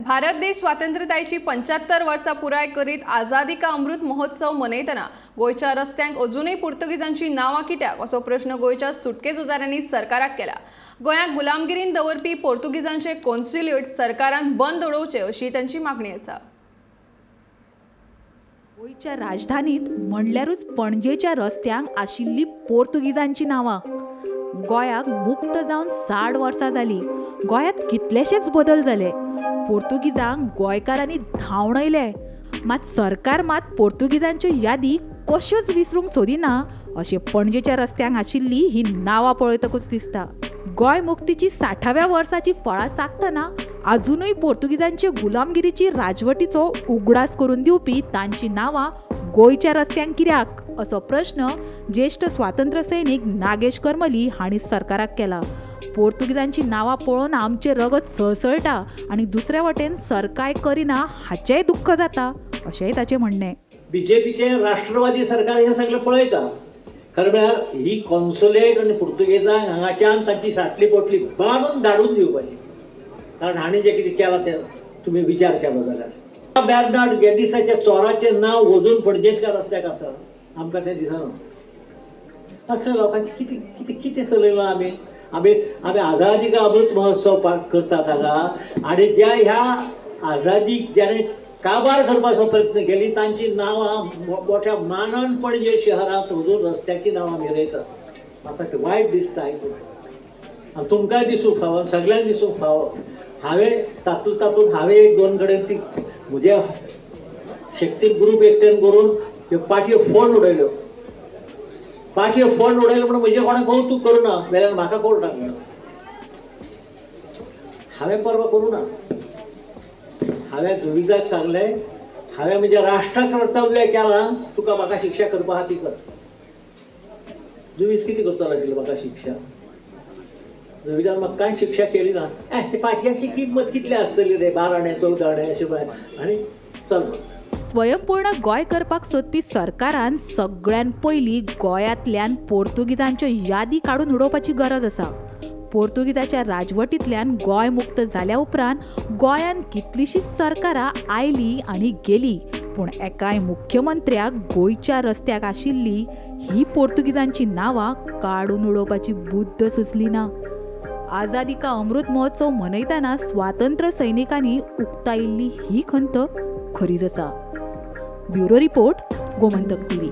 भारत देश स्वातंत्र्यतायेची 75 वर्सां पुराय करीत आझादी का अमृत महोत्सव मनयतना गोंयच्या रस्त्यांक अजुनूय पुर्तुगीजांची नांवां कित्याक असो प्रश्न गोंयच्या सुटके झुजाऱ्यांनी सरकाराक केला. गोंयाक गुलामगिरीन दवरपी पोर्तुगीजांचे कॉन्सुलेट सरकारान बंद उडोवचे अशी तांची मागणी आसा. गोंयच्या राजधानीत म्हणल्यारूच पणजेच्या रस्त्यांक आशिल्ली पोर्तुगीजांची नांवां. गोंयाक मुक्त जावन 60 वर्सां जालीं. गोंयांत कितलेशेच बदल जाले. पोर्तुगीजांक गोंयकारांनी धांवणयले, मात सरकार मात पोर्तुगीजांच्यो यादी कश्योच विसरूंक सोदिना अशें पणजेच्या रस्त्यांक आशिल्ली ही नांवां पळयतकूच दिसता. गोंय मुक्तीची 60व्या वर्साची फळां चाखतना आजुनूय पोर्तुगीजांचे गुलामगिरीची राजवटीचो उगडास करून दिवपी तांची नांवां गोंयच्या रस्त्यांक कित्याक असो प्रश्न ज्येश्ठ स्वातंत्र्य सैनीक नागेश करमली हांणी सरकाराक केला. पोर्तुगीजांची नांवां पळोवन आमचें रगत सळसळटा आनी दुसऱ्या वटेन सरकाय करिना हाचेंय दुख्ख जाता अशेंय ताचें म्हणणें. बीजेपीचे राष्ट्रवादी सरकार हें सगळें पळयता. खरें म्हळ्यार ही कॉन्सुलेट आनी पुर्तुगेजांक हांगाच्यान तांची साटली पोटली बांदून धाडून दिवपाची, कारण हांणी जें कितें केलां तें तुमी विचार केलो जाल्यार बॅर्नार्ड गेडिसाच्या चोराचें नांव अजून पणजेंतल्या रस्त्याक आसा, आमकां तें दिसना. असल्या लोकांचें कितें कितें कितें चलयलां आमी आमी आमी आझादी का अमृत महोत्सव करतात हांगा, आनी ज्या ह्या आझादीक ज्याने काबार करपाचो प्रयत्न केली तांची नांवां मोठ्या मानान पणजे शहरांत अजून रस्त्याची नांवां मिरयतात. म्हाका तें वायट दिसता आयकून, आनी तुमकांय दिसूंक फावो, सगल्यांक दिसूंक फावो. हांवें तातूंत तातूंत हांवें एक दोन कडेन ती म्हज्या शक्ती ग्रूप एकटेन करून त्यो पाटयो फोण उडयल्यो. पाटयो फोण उडयल्यो म्हणून म्हजें कोणें कौतूक करूं ना, वेल्यान म्हाका कोर्टाक मेळ्ळो. हांवें पर्वा करूं ना. हांवें जुविजाक सांगलें, हांवें म्हजें राष्ट्र कर्तव्य केलां, तुका म्हाका शिक्षा करपा आहा ती कर. जुवीज कितें करतलो आशिल्लो म्हाका शिक्षा? जुविजान म्हाका कांय शिक्षा केली ना. ते पाटयांची किंमत कितली आसतली रे, 12 आणे 14 आणे अशें आनी चल. स्वयंपूर्ण गोंय करपाक सोदपी सरकारान सगळ्यान पयलीं गोंयांतल्यान पोर्तुगीजांच्यो यादी काडून उडोवपाची गरज आसा. पोर्तुगीजाच्या राजवटींतल्यान गोंय मुक्त जाल्या उपरांत गोंयांत कितलींशींच सरकारां आयलीं आनी गेलीं, पूण एकाय मुख्यमंत्र्याक गोंयच्या रस्त्याक आशिल्ली ही पोर्तुगीजांची नांवां काडून उडोवपाची बुद्द सुचली ना. आझादी का अमृत महोत्सव मनयतना स्वातंत्र्य सैनिकांनी उक्तायिल्ली ही खंत खरीच आसा. Bureau report, Gomantak TV.